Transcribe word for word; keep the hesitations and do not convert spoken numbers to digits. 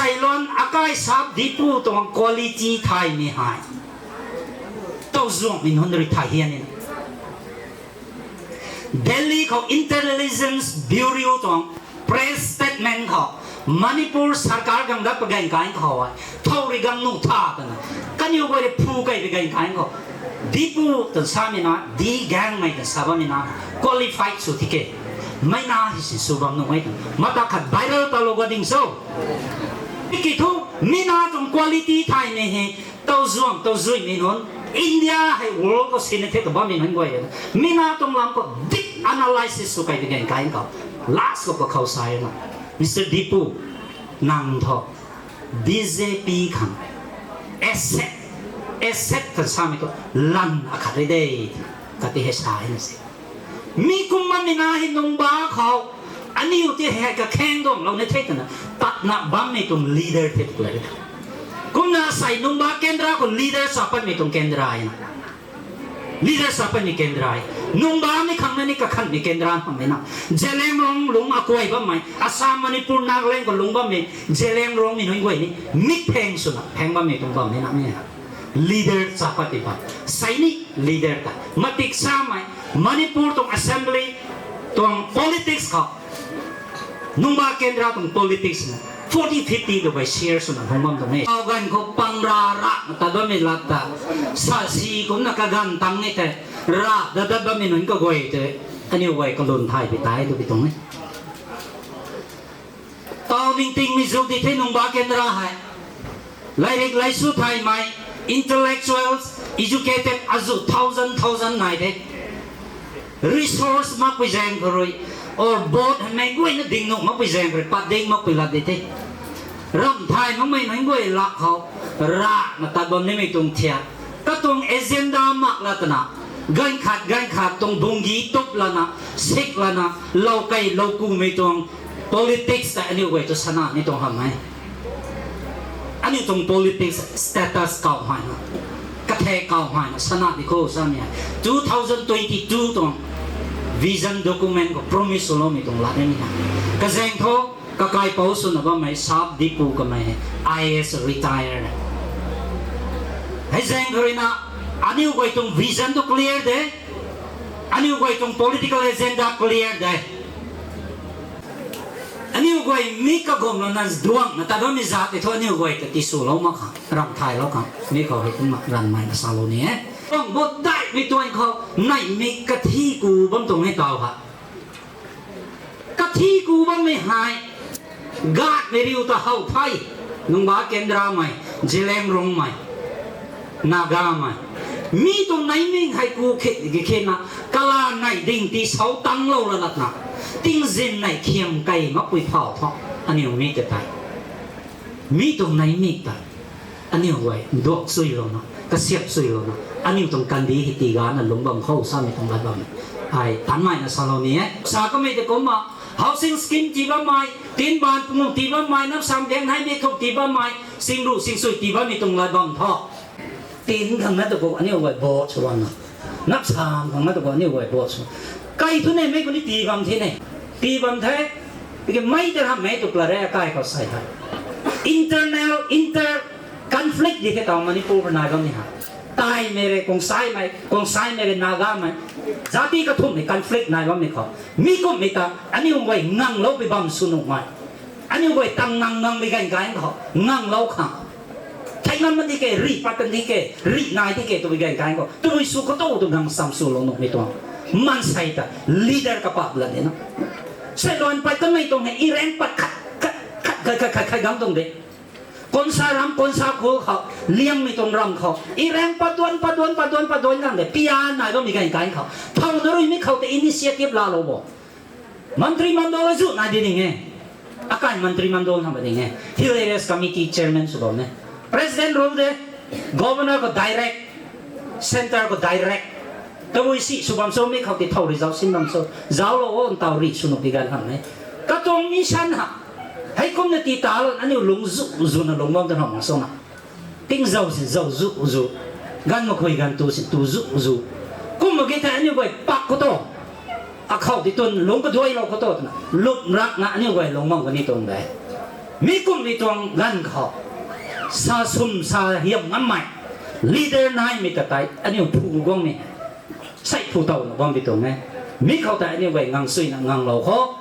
Sailuan akai sap Dipu tuang quality thaymei hei, tauzuangmei nunc rui thay hian e. Delhi khou Intelligence Bureau tuang press statement khou, Manipur sarkar gang dat pagaeng kai khou e, thow rui gang nuh tha twna, kaniw guay rui phu kei pagaeng kai khou, Dipu twna samei na, D Gangmei twna sa bammei na, qualified sw tike. Mei na hi si sw bam nuh e twna mata khat viral talou ga ding so. Tiki thu, mi na tuang quality thaymei hei, tauzuang tauzuimei nunc, India hei world khou sina the ta bammei nunc guay e. Mi na tuang lam khou deep analysis sw kei pagaeng kai khou, last khou kakhou sa e na, Mister Dipu, nang thu B J P khang asset, asset kan samei tu lan akhat rui de, kati hei sa e na se. Mi kum bammei na hei nungba khou, aniu ti hei kakheng duanglou ni the twna, tatna bammei tuang leader the tu e. Kumna sei nungba kendra khou leader sa patmei tuang kendra e na. Leader sa patmei kendra e. Nungba mi khang na ni kakhanmei kendra hamhmei na. Zeliangrong lungc akai bammei, Assam, Manipur, Nagaland khou lungc bammei, Zeliangrongmei nunc guay ni mik pheng swna pheng bammei tuang bam ni na mi. Leader sa patmei bam. Sei ni leader ta. Matik samei, Manipur tuang assembly tuang politics khou, nungba kendra tuang politics na forty fifty tu bai share swna hung bam tuang e. Kau ganv khou pang ra ra ta bammei lat ta, sa si kumna kaganv tang ni the, ra da dat bammei nunc kaguay tei, aniu guay kalun thay pi tai tu pi tuang e. Tau ningtingmei zu di the nungba kendra hei. Lairik laisu thaymei, intellectuals, educated azu thousand thousand nai the. Resource makpui zaeng khou rui, or board hei mei guayna ding nuh makpui zaeng khou rui, pat ding makpui lat di the. Ramh thay makmei nunc guay lak khou, rana tat bam nimei tuang thiak. Katuang agenda mak la twna, ganv khat ganv khat tuang bunggi tup lana, sik lana, lou kei lou kumei tuang politics tei aniu guay tu sana ni tuang hamh e. Aniu tuang politics status kau hei na, kathe kau hei na sana di khou samei hei two thousand twenty two tuang vision document khou promise swloumei tuang lat ni hei. Kazaeng thu, kakaipouc swna bammei sap Dipu kamei hei I A S retire e. Hei zaeng khou rui na, aniu guay tuang vision tu clear de, aniu guay tuang political agenda clear de. Aniu guay mi kagumlou na duangna tat bammei zat tei thu aniu guay ta tiswlou mak khang, ramh thaylou khang, mi khou hei kumna ranvmei na salou ni e. Tuang bot daihmei tuang khou, neihmei kathi ku bam tuang e tau ha. Kathi ku bammei hei, gatmei riu ta how the, nungba kendramei, Zeliangrongmei, Nagamei. Mi tuang neimei hei ku khit ki khitna, kala nei ding ti sau tanglou la latna, tingzin nei khiam kei makpui phau thu, aniu mi ta tei. Mi tuang neimei ta, aniu guay nduak suilouna, kasiap suilouna, aniu tuang kandih hei tigana lungc bam khou samei tuang lat bam e. Ai tanmei na salou ni e. Sa kamei tei kumna, housing scheme tii bammei, tinbaanv pungu tii bammei, namsam biang hei mi thuk tii bammei, singru singsui tii bammei tuang lat bam thu, tin khang na tu khou aniu guay vote sw bam na. Napsam khang na tu khou aniu guay vote sw. Kai thu neimei khou ni tii bam the ne. Tii bam the. Tiki mei ta hamhmei tu pla re akai khou sei hei. Internal, inter conflict di the tau Manipur nai bam ni ha. Taimei re, Kongsaimei, Kongsaimei re, Nagamei, jati kathumhmei conflict nai bam ni khou, mi kumhmei ta aniu guay nganglou pui bam sw nuhmei, aniu guay tang ngang ngang bi ganv kai khou nganglou khang, thei ngam man di ke, rih pat kan di ke, rih nai di ke twbi ganv kai khou tabui sw khou tu tu ngang sam swlou nuhmei tuang maansei ta leader kapap la de na. Seiluan pat kanmei tuang hei, i raeng pat khat khat khat khat khat khat khat gang tuang de. Konsa ram, konsa khul khou, liangmei tuang ram khou, i raeng pat duan, pat duan, pat duan, pat duan gang de, pia nai bammei ganv kai khou. Thow na rui mi khou tei initiative laalou bo. Mantri mandal azu nai di ding e. Akai mantri mandal na ba ding e. Hill Areas Committee chairman sw bam e. President rule de, governor khou direct, centre khou direct. Tabui si sw bam cho, mi khou ti thow rui zauc sin bam cho. Zauclou o, ntaw rih sw nuh pi ganv hamh e. Katuang mission ha. Heikumna ti ta lou, aniu lungc zu zu na lungc bam tw hamh mak cho na. Tingzau si zau zu zu. Ganv makhui ganv tu si tu zu zu. Kum mak ge thei aniu guay pak khou tu, akhou ti tun lungc kaduailou khou tu twna, lum rakna aniu guay lungc bam kani tuang de. Mi kumhmei tuang ganv khou, sa sum sa hiam ngammei, leader naimei ta tei aniu phu guangmei, sei phu towna bam di tuang e. Mi khou tei aniu guay ngang suina nganglou khou,